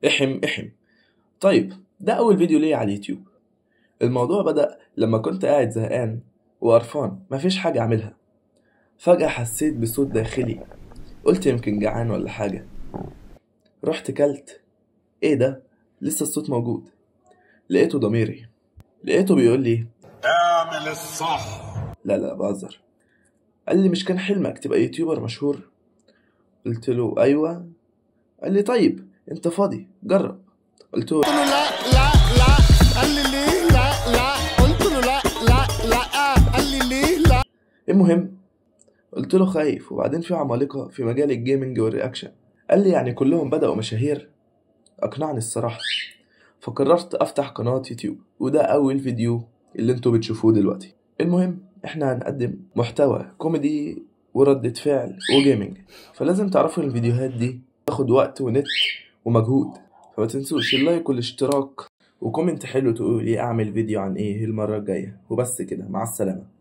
احم احم. طيب ده أول فيديو ليا على اليوتيوب. الموضوع بدأ لما كنت قاعد زهقان وقرفان، مفيش حاجة أعملها. فجأة حسيت بصوت داخلي، قلت يمكن جعان ولا حاجة. رحت كلت، ايه ده؟ لسه الصوت موجود. لقيته ضميري، لقيته بيقول لي اعمل الصح. لا لا بهزر. قال لي مش كان حلمك تبقى YouTuber مشهور؟ قلت له ايوه. قال لي طيب انت فاضي جرب. قلت له لا لا لا. قال لي ليه لا لا؟ قلت له لا لا لا. قال لي ليه لا؟ المهم قلت له خايف، وبعدين في عمالقة في مجال ال gaming وال reaction. قال لي يعني كلهم بدأوا مشاهير؟ أقنعني الصراحة، فقررت أفتح قناة يوتيوب، وده أول فيديو اللي انتوا بتشوفوه دلوقتي. المهم احنا هنقدم محتوى كوميدي وردة فعل و gaming، فلازم تعرفوا ان الفيديوهات دي تاخد وقت ونت ومجهود، فما تنسوش ال like والاشتراك و comment حلو تقولوا لي اعمل فيديو عن ايه المرة الجاية. وبس كده، مع السلامة.